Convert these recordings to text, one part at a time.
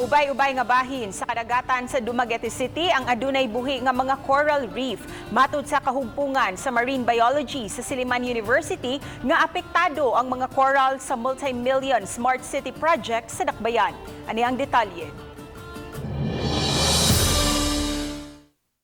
Ubay-ubay nga bahin sa kadagatan sa Dumaguete City ang adunay buhi nga mga coral reef. Matud sa kahugpungan sa Marine Biology sa Silliman University nga apektado ang mga coral sa multi-million Smart City project sa Dakbayan. Ani ang detalye.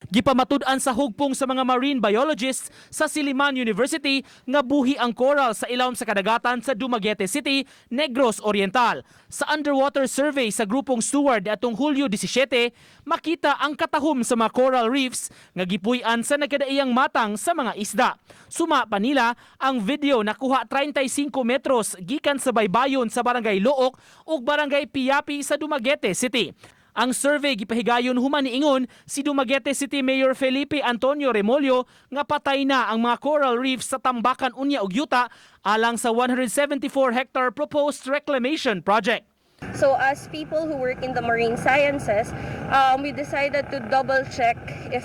Gipamatud-an sa hugpong sa mga marine biologists sa Silliman University nga buhi ang coral sa ilawom sa kadagatan sa Dumaguete City, Negros Oriental. Sa underwater survey sa grupong steward atong Hulyo 17, makita ang katahom sa mga coral reefs nga gipuy-an sa nagkadaiyang matang sa mga isda. Suma pa nila, ang video nakuha 35 metros gikan sa baybayon sa Barangay Looc ug Barangay Piapi sa Dumaguete City. Ang survey gipahigayon human niingon si Dumaguete City Mayor Felipe Antonio Remollo nga patay na ang mga coral reefs sa tambakan unya ug yuta alang sa 174 hectare proposed reclamation project. So as people who work in the marine sciences, we decided to double check if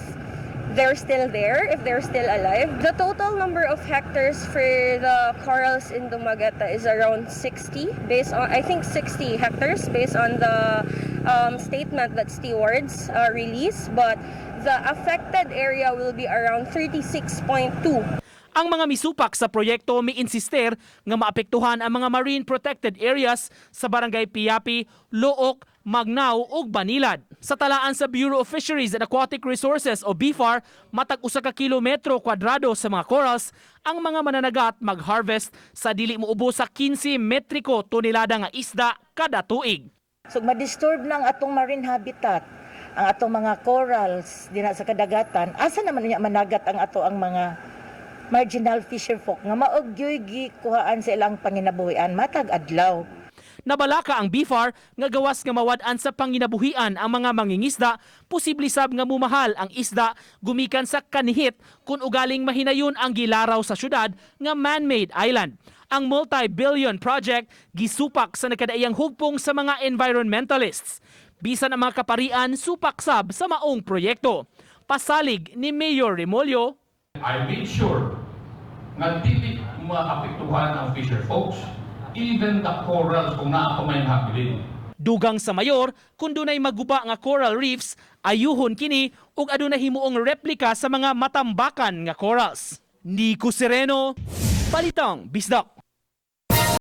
they're still there, if they're still alive. The total number of hectares for the corals in Dumaguete is around 60, based on, I think, 60 hectares based on the statement that stewards released, but the affected area will be around 36.2. Ang mga misupak sa proyekto mi-insister nga maapektuhan ang mga marine protected areas sa Barangay Piapi, Looc, Magnao ug Banilad. Sa talaan sa Bureau of Fisheries and Aquatic Resources o BFAR, matag usa ka kilometro kwadrado sa mga corals ang mga mananagat mag-harvest sa dili moubos sa 15 metriko tonelada nga isda kada tuig. So ma-disturb na ang atong marine habitat, ang atong mga corals dinha sa kadagatan, asa naman niya managat ang ato ang mga marginal fisher folk nga mao gyoy gikuhaan sa ilang panginabuhian matag adlaw? Nabalaka ang BFAR nga gawas nga mawad-an sa panginabuhian ang mga mangingisda, posible sab nga mumahal ang isda gumikan sa kanihit kung ugaling mahinayon ang gilaraw sa syudad nga man-made island. Ang multi-billion project gisupak sa nakadaiyang hugpong sa mga environmentalists. Bisan ang mga kaparian, supak sab sa maong proyekto. Pasalig ni Mayor Remollo, I made sure nga dili maapektuhan ang fisher folks, even the corals kung naa pa may habilin. Dugang sa mayor, kung dunay maguba nga coral reefs, ayuhon kini ug adunay himuong replika sa mga matambakan nga corals. Nico Sereno, Balitang Bisdak.